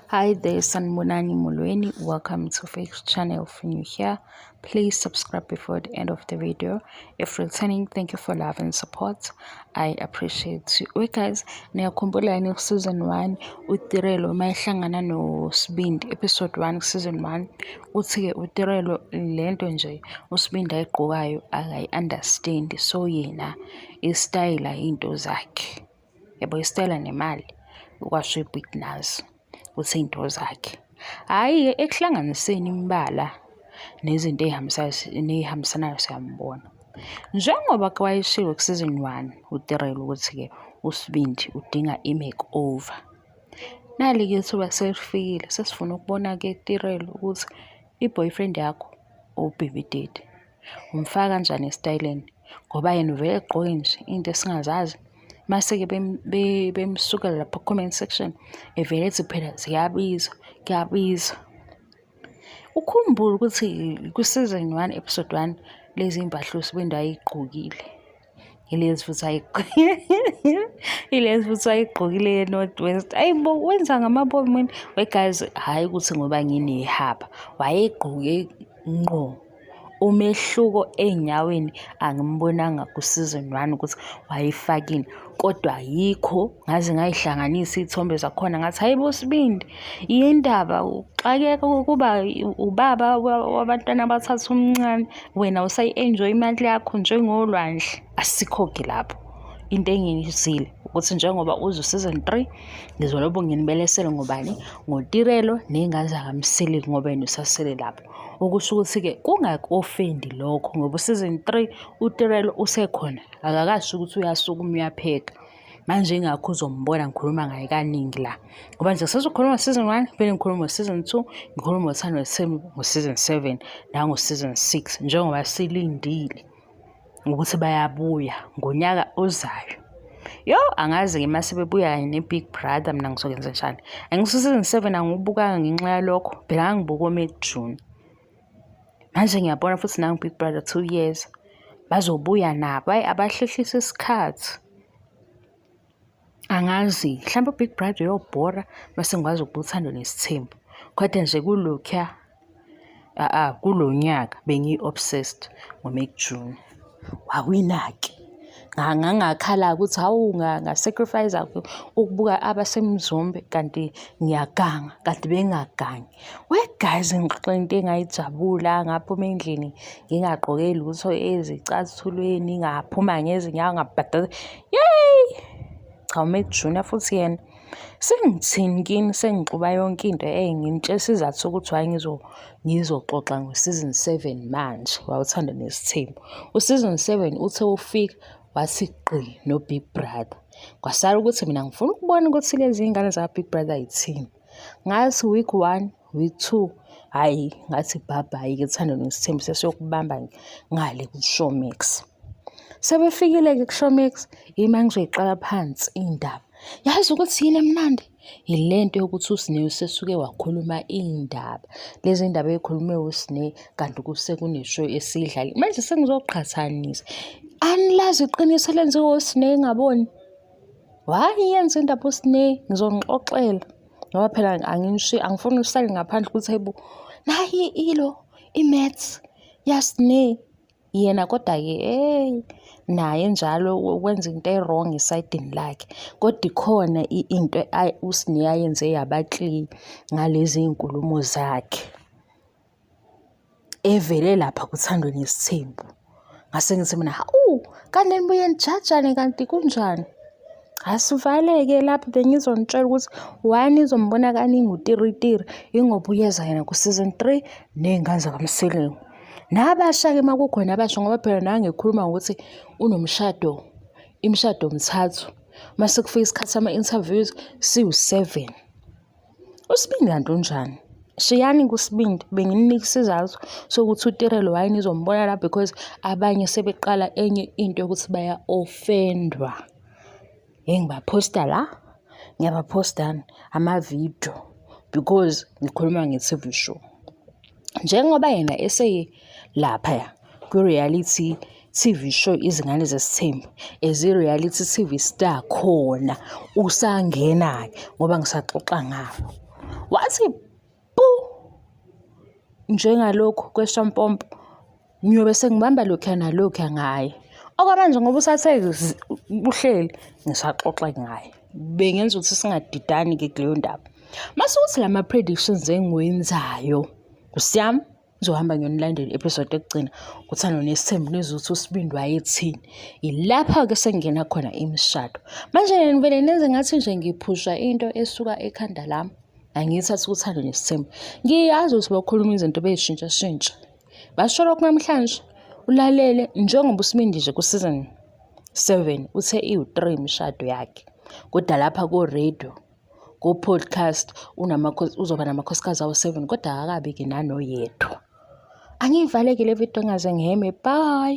Hi there, Sanibonani Molweni. Welcome to Faith Channel. If you're new here, please subscribe before the end of the video. If returning, thank you for love and support. I appreciate you. We guys, niyakhumbula yini season 1 uTirelo uma ehlangana noSibindi, episode 1 season 1, uthi-ke uTirelo lento nje uSibindi ayigqokayo akayi-understand, so yena isitayela into zakhe. Yabo, isitayela nemali, ukwasho i-Big Nuz ukuthi iy'nto zakhe. Hhayi-ke ekuhlanganiseni imibala nezinto ey'hambisayo ney'hambisanayo siyambona. Njengoba kwayeshiwo ku-season 1 uTirelo ukuthi-ke uSibindi udinga i-makeover. Nali-ke ithuba selifikile, sesifuna ukubona-ke Tirelo ukuthi i-boyfriend yakho ubaby daddy umfaka kanjani esitayeleni, ngoba yena uvele egqoke nje into esingazazi. Mase-ke bemsukela lapha ku-comment section, evele ethi phela ziyabiza, kuyabiza. Ukhumbule ukuthi ku-season 1 episode 1 lezi mpahla uSibindi ayigqokile, ilezi futhi ilezi futhi ayigqokile ye-North West. Ayi bo, wenza ngamabomu mina. We guys, hhayi ukuthi ngoba nginehaba, wayegqoke ngqo. Umehluko ey'nyaweni angimbonanga ku-season 1 ukuthi wayefakile, kodwa yikho ngaze ngayihlanganisa iy'thombe zakhona ngathi hayi bo Sibindi, yindaba uxakeka ukuba ubaba wabantwana abathathu umncane, wena usayi-enjoy imali yakho njengolwandle. Asikho-ke lapho. Into engiyizwile ukuthi njengoba uze u-season 3 ngizolobo nginibelesele ngobani, ngoTirelo ney'ngane zakaMseleku ngoba yena usasele lapho. Okusho ukuthi-ke kungaku-offend-i lokho ngoba u-season 3 uTirelo usekhona, akakasho ukuthi uyasukuma uyapheka. Manje ingakho uzombona ngikhuluma ngaye kaningi la, ngoba nje ngisazokhuluma ngo-season 1, ngiphinde ngikhulume ngo-season 2, ngikhulume ngoThando Nesithembu ngo-season 7 nango-season 6, njengoba silindile ukuthi bayabuya ngonyaka ozayo. Yo, angazi-ke uma sebebuya kanye ne-Big Brother mina ngizokwenza njani. Angithi u-season 7 angiwubukanga ngenxa yalokho, phela ngangibuka o-May June. Manje ngiyabona futhi nangu Big Brother 2 years bazobuya nabo, hhayi abahlehlise isikhathi. Angazi, mhlawumbe u-Big Brother uyobhora mase ngikwazi ukubuka Uthando Nesithembu. Kodwa nje kulokhuya, a-a kulo nyaka bengiyi-obsessed ngo-May June. Wawina-ke. Ngangakhala-ke ukuthi hawu nga-sacrifice-a ukubuka abaseMzumbe kanti ngiyaganga, kanti bengingagangi. We guys, ngixoxe into engayijabula, ngaphuma endlini ngingagqoke lutho ezicathulweni, ngaphuma ngezinyawo ngabhadaza. Yeyi! Cha, uMac Junior futhi yena sengithini kini, sengixuba yonke into. Nginitshela isizathu sokuthi why ngizoxoxa ngo-season 7 manje waWuthando Nesithembu. U-season 7 uthe ufika wathi gqi no-Big Brother. Kwasala ukuthi mina ngifuna ukubona ukuthi lezi iy'ngane zaka-Big Brother yithini. Ngathi week 1, week 2, hhayi ngathi bye bye-ke Thando Nesithembu, sesiyokubamba ngale ku-Showmax. Sebefikile-ke ku-Showmax, ima ngizoyiqala phansi iy'ndaba. Yazi ukuthi yini emnandi? Yile nto yokuthi uSne usesuke wakhuluma iy'ndaba. Lezi ndaba ey'khulume uSne kanti kusekune-show esiyidlala. Manje sengizoqhathanisa. Anilazi iqiniso elenziwe uSne engaboni? Wayenza indaba uSne, ngizonixoxela. Ngoba phela anginishiyi, angifuni usale ngaphandle ukuthi hayibo, nayi ilo i-maths yaSne. Yena kodwa-ke hey, naye njalo wenza into e-wrong esayidini lakhe. Kodwa ikhona into uSne ayenze yaba clear ngalezi iy'nkulumo zakhe. Evele lapha kuThando Nesithembu. Ngase ngithi mina, hawu, kanti nibuye nijajane kanti kunjani? Asivaleke lapho, bengizonitshela ukuthi why nizombona kaningi uTiritiri, ingoba uyeza yena ku-season 3 ney'ngane zakaMseleku. Nabasha-ke uma kukhona abasha, ngoba phela nangikhuluma ngokuthi unomshado, imishado mithathu. Mase kufika isikhathi sama-interviews siwu-7. USibindi kanti unjani? Shiyani kuSibindi, bengininika isizathu sokuthi uTirelo why nizombona la, because abanye sebeqala enye into yokuthi baya-offend-wa. Hheyi ngibaphosta la, ngiyabaphostani amavidiyo because ngikhuluma nge-TV show. Njengoba yena eselaphaya kwi-reality TV show Izingane Zesithembu, as i-reality TV star khona usangena-ke ngoba ngisaxoxa ngabo. Wathi pu njengalokhu kweshampompo ngiyobe sengibamba lokhuya nalokhuya ngaye. Okwamanje ngoba usathe uhleli ngisaxoxa ngaye. Bengenza ukuthi singadidani-ke kuleyo ndaba. Mase kuthi lama-predictions engiwenzayo, Nkosi yami, ngizohamba ngiyonilandela i-episode yokugcina uThando Nesithembu nizwe ukuthi uSibindi wayethini. Yilapho-ke sekungena khona imishado. Manje nivele nenze ngathi nje ngiphusha into esuka ekhanda lami. Angiyithathi uThando Nesithembu. Ngiyazi ukuthi bakhuluma izinto bey'shintshashintsha. Basho lokhu namhlanje ulalele njengoba uSibindi nje ku-season 7 uthe iwu-3 imishado yakhe. Kodwa lapha ko-radio ku-podcast uzoba namakhosikazi awu-7 kodwa akakabi-ke nanoyedwa. Angiyivaleki le video ngaze ngiheme. Bye.